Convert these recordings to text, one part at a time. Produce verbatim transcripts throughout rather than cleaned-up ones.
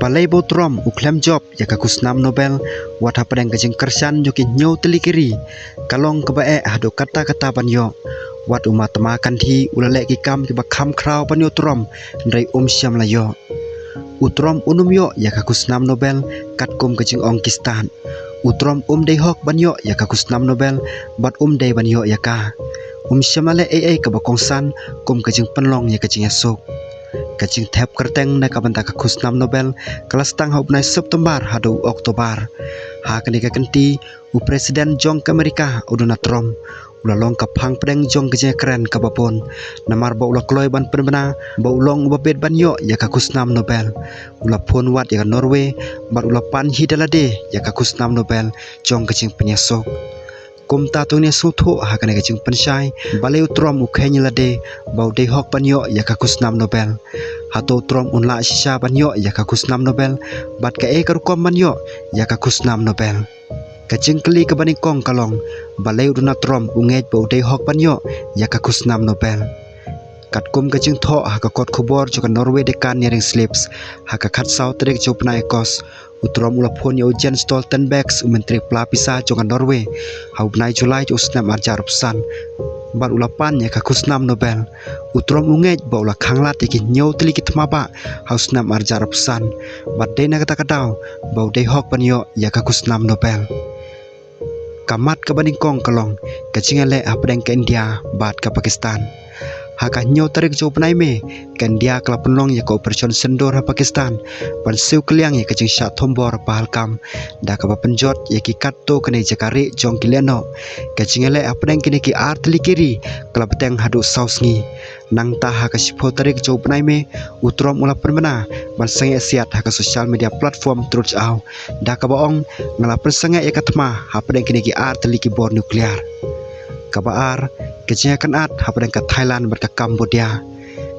Balei ba u Trump u khlem jop ïa ka khusnam Nobel, wat hapdeng ka jingkyrshan jong ki hynñiew tylli ki ri, ka long kaba eh haduh katta katta ban ïoh. Wat u Mahatma Gandhi u la leh ki kam kiba kham khraw ban ïoh u Trump, hynrei um shym la ïoh. U Trump um ïoh ïa ka khusnam Nobel, katkum ka jingong ki stad. U Trump um dei hok ban ïoh ïa ka khusnam Nobel, bad um dei ban ïoh ïa ka. Um shym la leh ei ei kaba kongsan, kum ka jingpynlong ïa ka jingïasuk. Ka jingthep kyrteng na ka bynta ka khusnam Nobel, ka la sdang ha u bnai September haduh October. Ha kane ka kynti, u President jong ka America, u Donald Trump, u la long ka phang pdeng jong ka jingkren kaba bun. Namar ba u la kloi ban pynbna ba u long uba bit ban ïoh ïa ka khusnam Nobel. U la phone wad ïa ka Norway, bad u la pan hi da lade ïa ka khusnam Nobel jong ka jingpynïasuk. Kumta to ngin ïa sngewthuh ha kane ka jingpynshai, balei u Trump u kheiñ ïa lade ba u dei hok ban ïoh ïa ka khusnam Nobel. Hato u Trump un lah shisha ban ïoh ïa ka khusnam Nobel, bad kaei ka rukom ban ïoh ïa ka khusnam Nobel. Ka jingkylli kaba nyngkong ka long, balei u Donald Trump u ngeit ba u dei hok ban ïoh ïa ka khusnam Nobel. Katkum ka jingthoh ha ka kot khubor jong ka Norway Dagens Næringsliv, ha ka khatsaw tarik jong u bnai August, u Trump u la phone ïa u Jens Stoltenberg, u myntri pla pisa jong ka Norway, ha u bnai July jong u snem arhajar arphew san, bad u la pan ïa ka khusnam Nobel. U Trump u ngeit ba u la khanglad ïa ki hynñiew tylli ki thma bah ha u snem arhajar arphew san, bad dei na kata ka daw ba u dei hok ban ïoh ïa ka khusnam Nobel. Ka mat kaba nyngkong ka long ka jingïaleh hapdeng ka India bad ka Pakistan. Ha ka hynñiew tarik jong u bnai May, ka India ka la pynlong ïa ka Operation Sindoor ha Pakistan, ban siew kylliang ïa ka jingshah thombor Pahalgam, da kaba pynjot ïa ki katto katne jaka rieh jong ki lehnoh. Ka jingïaleh hapdeng kine ki ar tylli ki ri ka la bteng haduh saw sngi. Nangta ha ka shiphew tarik jong u bnai May, u Trump u la pynbna ban sangeh siat ha ka social media platform Truth Show, da kaba ong, nga la pynsangeh ïa ka thma hapdeng kine ki ar tylli ki bor nuclear. Kaba ar, ka jingïakynad hapdeng ka Thailand bad ka Cambodia.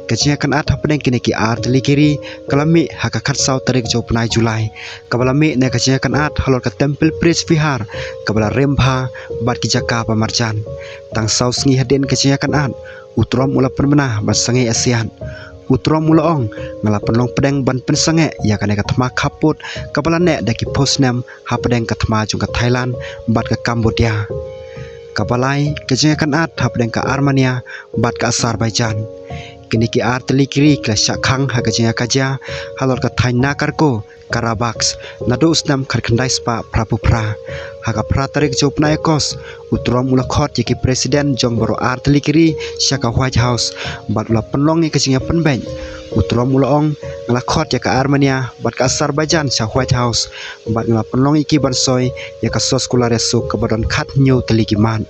Ka jingïakynad hapdeng kine ki ar tylli ki ri ka la mih ha ka khatsaw tarik jong u bnai July, kaba la mih na ka jingïakynad halor ka Temple Bridge Vihar, kaba la rim bha bad ki jaka ba marjan. Tang saw sngi hadien ka jingïakynad, u Trump u la pynbna ban sangeh ïa siat. U Trump u la ong, nga la pynlong pdeng ban pynsangeh ïa kane ka thma khappud kaba la neh da ki phew snem hapdeng ka thma jong ka Thailand bad ka Cambodia. Kaba lai, ka jingïakynad hapdeng ka Armenia bad ka Azerbaijan. Kine ki ar tylli ki ri ki la shah khang ha ka jingïakajia halor ka thaiñ Nagorno Karabakh, naduh u snem khatkhyndai spah phraphew phra. Ha ka phra tarik jong u bnai August, u Trump u la khot ïa ki president jong baroh ar tylli ki ri sha ka White House, bad u la pynlong ïa ka jingïapynbeit. U Trump u la ong, nga la khot ïa ka Armenia bad ka Azerbaijan sha White House, bad nga la pynlong ïa ki ban soi ïa ka soskular ïasuk kaba don khathynñiew tylli ki mat.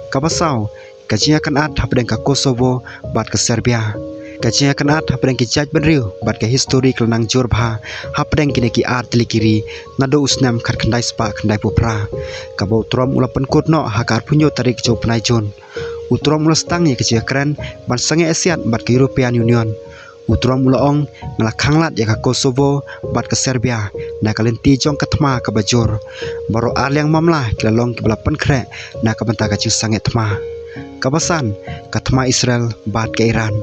Kaba saw, ka jingïakynad hapdeng ka Kosovo bad ka Serbia. Ka jingïakynad hapdeng ki jaitbynriew bad ka histori ka la nang jur bha hapdeng kine ki ar tylli ki ri, naduh u snem khatkhyndai spah khyndaiphew phra, kaba u Trump u la pynkut noh ha ka arphew hynñiew tarik jong u bnai June. U Trump u la sdang ïa ka jingïakren ban sangeh ïa siat bad ka European Union. U Trump u la ong, nga la khanglad ïa ka Kosovo bad ka Serbia na ka lynti jong ka thma kaba jur. Baroh ar liang mamla ki la long kiba la pynkhreh na ka bynta ka jingsangeh thma. Kaba san, ka thma Israel bad ka Iran.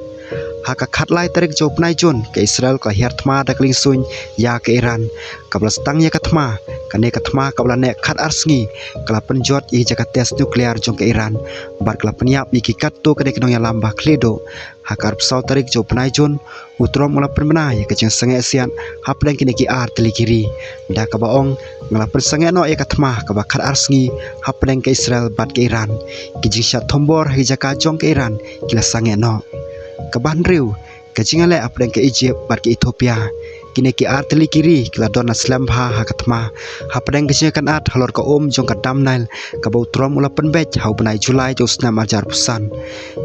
Ha ka khatlai tarik jong u bnai June, ka Israel ka la hiar thma da ka liengsuiñ ïa ka Iran, kaba la sdang ïa ka thma. Kane ka thma kaba la neh khatar sngi ka la pynjot ïa ki jaka test nuclear jong ka Iran, bad ka la pynïap ïa ki katto katne ki nongïalam ba khlieh duh. Ha ka arphew saw tarik jong u bnai June, u Trump u la pynbna ïa ka jingsangeh siat hapdeng kine ki ar tylli ki ri, da kaba ong, nga la pynsangeh noh ïa ka thma kaba khatar sngi hapdeng ka Israel bad ka Iran. Ki jingshah thombor ha ki jaka jong ka Iran ki la sangeh noh. Kaba hynriew, ka jingïaleh hapdeng ka Egypt bad ka Ethiopia. Kine ki ar tylli ki ri ki la don la slem bha ha ka thma hapdeng ka jingïakynad halor ka um jong ka dam Nile, kaba u Trump u la pynbeit ha u bnai July jong u snem arhajar arphew san.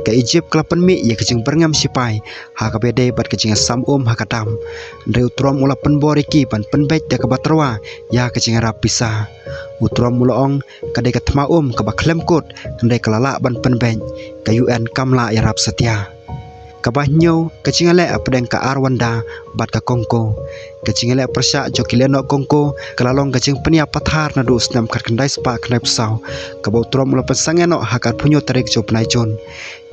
Ka Egypt ka la pynmih ïa ka jingbyrngem shipai ha kaba ïadei bad ka jingïasam um ha ka dam. Hynrei u Trump u la pynbor ïa ki ban pynbeit da kaba tyrwa ïa ka jingïarap pisa. U Trump u la ong, ka dei ka thma um kaba khlem kut, hynrei ka la lah ban pynbeit. Ka U N kam lah ïarap satia. Kaba hynñiew, ka jingïaleh hapdeng ka Rwanda bad ka Congo. Ka jingïaleh pyrshah jong ki lehnoh Congo ka la long ka jingpynïap pathar naduh u snem khatkhyndai spah khyndaiphew saw, kaba u Trump u la pynsangeh noh ha ka arphew hynñiew tarik jong u bnai Jun.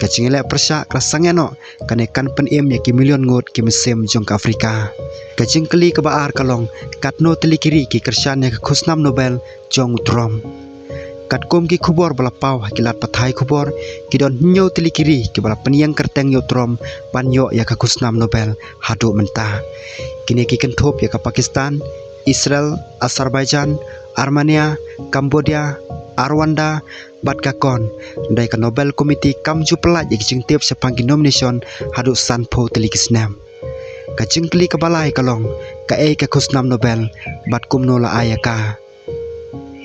Ka jingïaleh pyrshah ka la sangeh noh, kane kan pynim ïa ki million ngut ki mynsiem jong ka Afrika. Ka jingkylli kaba ar ka long, katno tylli ki ri ki kyrshan ïa ka khusnam Nobel jong u Trump. Katkum ki khubor ba la paw ha ki lad pathai khubor, ki don hynñiew tylli ki ri kiba la pynïeng kyrteng ïa u Trump ban ïoh ïa ka khusnam Nobel haduh mynta. Kine ki kynthup ïa ka Pakistan, Israel, Azerbaijan, Armenia, Cambodia, Rwanda bad ka Congo. Hynrei ka Nobel Committee kam ju pyllait ïa ki jingtip shaphang ki nomination haduh sanphew tylli ki snem. Ka jingkylli kaba lai ka long, kaei ka khusnam Nobel bad kumno la ai ïa ka.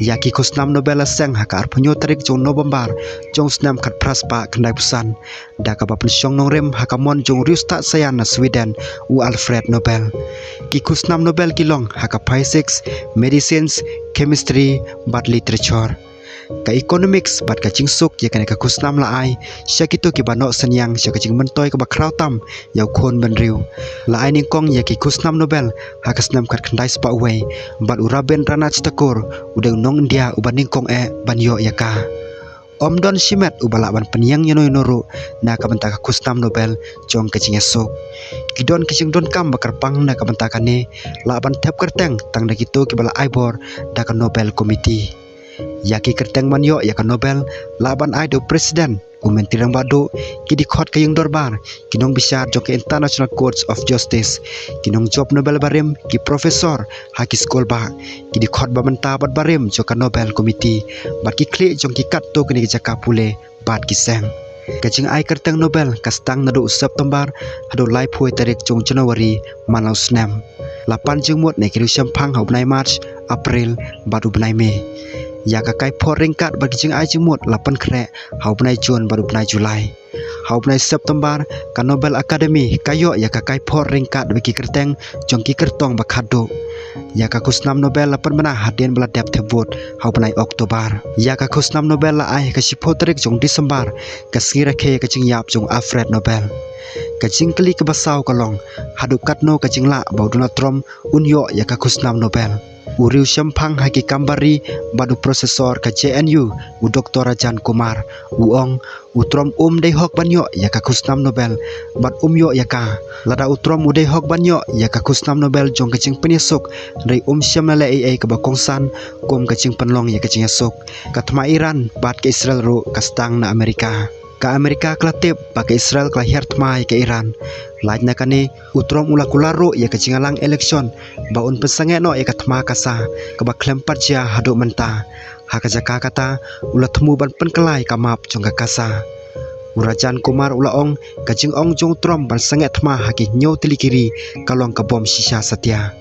Ïa ki khusnam Nobel la seng ha ka arphew hynñiew tarik jong u November jong u snem khatphra spah khyndaiphew san, da kaba pynshong nongrim ha ka mon jong u riewstad saian na Sweden, u Alfred Nobel. Ki khusnam Nobel ki long ha ka physics, medicines, chemistry bad literature. Ka economics bad ka jingsuk ïa kane ka khusnam la ai sha kito kiba noh synñiang sha ka jingmyntoi kaba khraw tam ïa u khun bynriew. La ai nyngkong ïa ki khusnam Nobel ha ka snem khatkhyndai spah wei, bad u Rabindranath Tagore u dei u nong India uba nyngkong eh ban ïoh ïa ka. Ym don shimet uba lah ban pynïeng ïano ïano ruh na ka bynta ka khusnam Nobel jong ka jingïasuk. Ki don ki jingdonkam ba kyrpang na ka bynta kane, lah ban thep kyrteng tang da kito kiba la ai bor da ka Nobel Committee. Ïa ki kyrteng ban ïoh ïa ka Nobel lah ban ai da u President, u Myntri Rangbah Duh, ki dkhot ka ïing dorbar, ki nongbishar jong ka International Courts of Justice, ki nongjop Nobel barim, ki professor ha ki skul bah, ki dkhot ba mynta bad barim jong ka Nobel Committee, bad ki khlieh jong ki katto katne ki jaka pule bad ki seng. Ka jingai kyrteng Nobel ka sdang naduh u September haduh laiphew tarik jong u January man la u snem. La pan jingmut na ki riew shemphang ha u bnai March, April bad u bnai May. Ïa ka kaiphod ryngkat bad ki jingai jingmut la pynkhreh ha u bnai June bad u bnai July. Ha u bnai September, ka Nobel Academy ka ïoh ïa ka kaiphod ryngkat bad ki kyrteng jong ki kyrtong ba khatduh. Ïa ka khusnam Nobel la pynbna hadien ba la dep thep vote ha u bnai October. Ïa ka khusnam Nobel la ai ha ka shiphew tarik jong u December, ka sngi rakhe ïa ka jingïap jong u Alfred Nobel. Ka jingkylli kaba saw ka long, haduh katno ka jinglah ba u Donald Trump un ïoh ïa ka khusnam Nobel. U riew shemphang ha ki kam bari bad u professor ka J N U, u Doktor Rajan Kumar, u ong, u Trump um dei hok ban ïoh ïa ka khusnam Nobel bad um ïoh ïa ka. Lada u Trump u dei hok ban ïoh ïa ka khusnam Nobel jong ka jingpynïasuk, hynrei um shym la leh ei ei kaba kongsan kum ka jingpynlong ïa ka jingïasuk. Ka thma Iran bad ka Israel ruh ka sdang na Amerika. Ka Amerika ka la tip ba ka Israel ka la hiar thma ïa ka Iran. Lait na kane, u Trump u la kular ruh ïa ka jingïalang election ba un pynsangeh noh ïa ka thma Gaza, kaba khlem pat jia haduh mynta. Ha ka jaka kata, u la thmu ban pynkylla ïa ka map jong ka Gaza. U Rajan Kumar u la ong, ka jingong jong u Trump ban sangeh thma ha ki hynñiew tylli ki ri ka long ka bom shisha satia.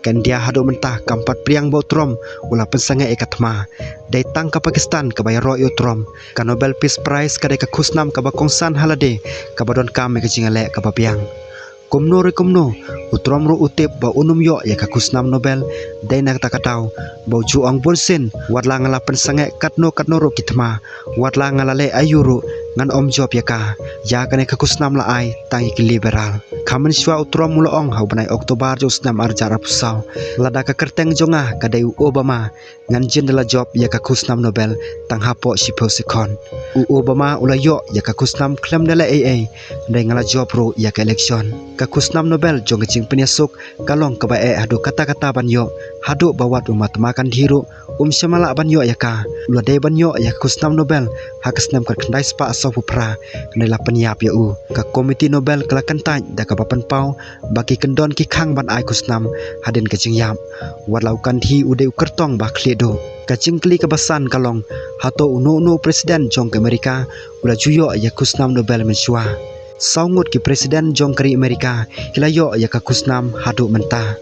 Ka India haduh mynta kam pat pdiang ba u Trump u la pynsangeh ïa ka thma. Dei tang ka Pakistan kaba ïaroh ïa u Trump. Ka Nobel Peace Prize ka dei ka khusnam kaba kongsan ha lade, kaba donkam ïa ka jingïaleh kaba biang. Kumno re kumno, u Trump ruh u tip ba un ym ïoh ïa ka khusnam Nobel, dei na kata ka daw ba u ju ong bunsien, wat la nga la pynsangeh katno katno ruh ki thma, wat la nga la leh aïu ruh, ngan ym jop ïa ka. Ïa kane ka khusnam la ai tang ïa ki liberal. Kha mynshuwa u Trump u la ong ha u bnai October jong u snem arhajar arphew saw, lada ka kyrteng jong nga ka dei u Obama, ngan jin da la jop ïa ka khusnam Nobel tang hapoh shiphew sekon. U Obama u la ïoh ïa ka khusnam khlem da leh ei ei, hynrei nga la jop ruh ïa ka election. Ka khusnam Nobel jong ka jingpynïasuk ka long kaba eh haduh katta katta ban ïoh, haduh ba wat u Mahatma Gandhi ruh um shym la lah ban ïoh ïa ka. U la dei ban ïoh ïa ka khusnam Nobel ha ka snem khatkhyndai spah sawphew phra, hynrei la pynïap ïa u. Ka Komiti Nobel ka la kyntait da kaba pynpaw ba ki kyndon ki khang ban ai khusnam hadien ka jingïap. Wat la u Gandhi u dei u kyrtong ba khlieh duh. Ka jingkylli kaba san ka long, hato uno uno u president jong ka Amerika u la ju ïoh ïa ka khusnam Nobel mynshuwa? Saw ngut ki president jong ka ri Amerika ki la ïoh ïa ka khusnam haduh mynta.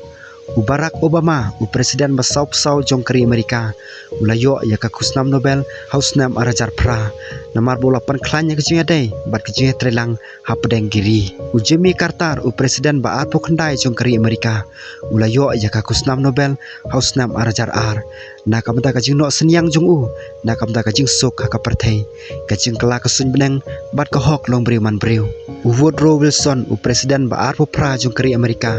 U Barack Obama, u president ba sawphew saw jong ka ri Amerika, u la ïoh ïa ka khusnam Nobel ha u snem arhajar phra, namar ba u la pynkhlaiñ ïa ka jingïadei bad ka jingïatreilang hapdeng ki ri. U Jimmy Carter, u president ba arphew khyndai jong ka ri Amerika, u la ïoh ïa ka khusnam Nobel ha u snem arhajar ar, na ka bynta ka jingnoh synñiang jong u na ka bynta ka jingsuk ha ka pyrthei, ka jingkylla ka suiñ bneng bad ka hok long briew man briew. U Woodrow Wilson, u President ba arphew phra jong ka ri Amerika,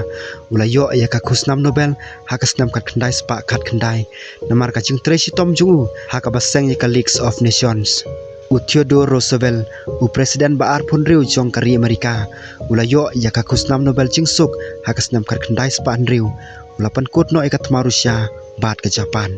u la ïoh ïa ka khusnam Nobel ha ka snem khatkhyndai spah khatkhyndai namar ka jingtrei shitom jong u ha kaba seng ïa ka League of Nations. U Theodore Roosevelt, u President ba arphew hynriew jong ka ri Amerika, u la ïoh ïa ka khusnam Nobel jingsuk ha ka snem khatkhyndai spah hynriew, u la pynkut noh ïa ka thma Russia bad ka Japan.